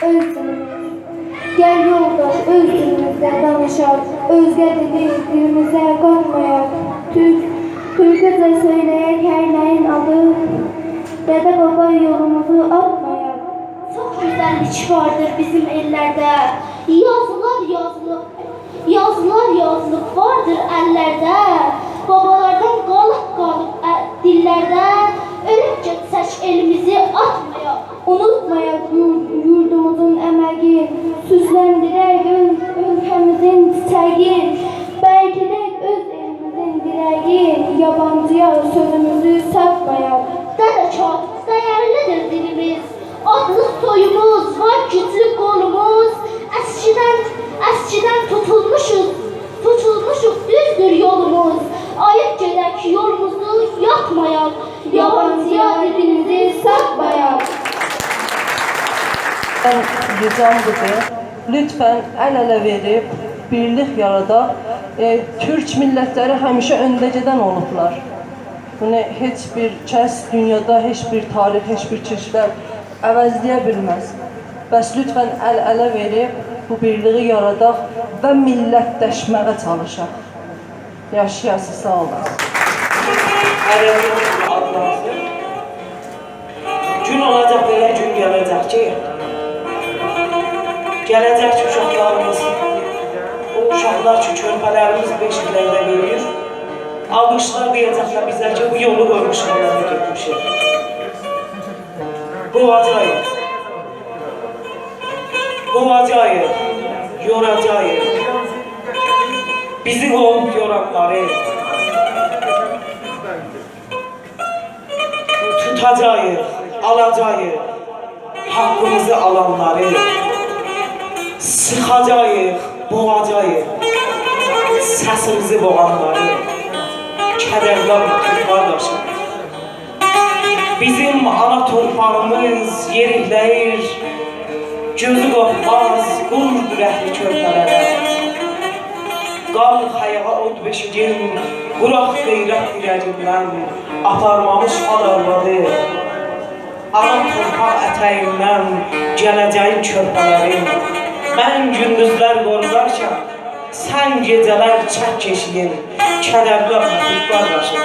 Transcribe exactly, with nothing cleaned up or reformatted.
اؤز دیلیمیز. گل یولداش، اؤز دیلیمیزده دانیشاق، اؤزگه دیلی دیلیمیزه قاتمایاق. تورک، تورکجه سؤیله‌یک هر نه‌یین آدی، دده بابا یولوموزو آتمایاق. چوخ گؤزللیک واردیر بیزیم ائللرده، یازیلار یازیلیب، یازیلار یازیلیب واردیر اللرده، بابالاردان قالیب قالیب ا-، دیللرده، اؤلوب گئتسک ائلیمیزی آتمایاق. اونوتمایاق یور-، یوردوموزون امگین، سوسلندیرک اؤل-، اؤلکه‌میزین چیچگین، برکیدک اؤز ائلیمیزین دیرگین، یابانجی‌یا سؤزوموزو ساتمایاق. دده کاک، دیرلی‌دیر دیلیمیز، آدلی سویوموز، وار گوجلو قولوموز، اسکیدن، اسکیدن توتولموشوق، توتولموشوق، دوزدور یولوموز، آییب گئدک یولوموزو یاپمایاق، یابانجی‌یا دیلیمیزی ساتمایاق. من ریجام بودور. لطفاً ال اله وئریب بیرلیک یاراداق. ائ، تورک میللتلری همیشه اؤنده گئدن اولوبلار. بونو هئچ بیر کس دونیادا، هئچ بیر تاریخ، هئچ بیر کشور عوضله‌یه بیلمز. پس لطفاً ال اله وئریب بو بیرلیگی یاراداق و میللتلشمه‌یه چالیشاق. یاشایاسینیز، ساغ اولاسینیز. عربی آدلانسین. گون اولاجاق، بئله گون گله‌جک کی، گله‌جک کی، اوشاقلاریمیز، او اوشاقلار کی، کؤرپه‌لریمیز بئشیکلرده بؤیویور، آلقیشلار دئیه‌جکلر بیزه کی، بو یولو قویموشوق، اونلارلا گئتمیشیک. قوواجاغیق. قوواجاغیق، یوراجاغیق بیزی قوووب یورانلاری. توتاجاغیق، آلاجاغیق حاققیمیزی آلانلاری. سیخاجاغیق، بوغاجاغیق سسیمیزی بوغانلاری. کدرلنمه، قارداشیم. بیزیم آنا تورپاغیمیز یئریکله‌ییر، گؤزو قورخماز قوردور اهلی کؤرپه‌لره. قالخ آیاغا، اود بئشیگین، قوراق غیرت دیره‌ییندن آپارمامیش آد آروادی. آنا تورپاق اتگیندن گله‌جه‌یین کؤرپه‌لرین. من گوندوزلر قورونارکن، سن گئجه‌لر چک کئشیگین، کدرلنمه، قارداشیم.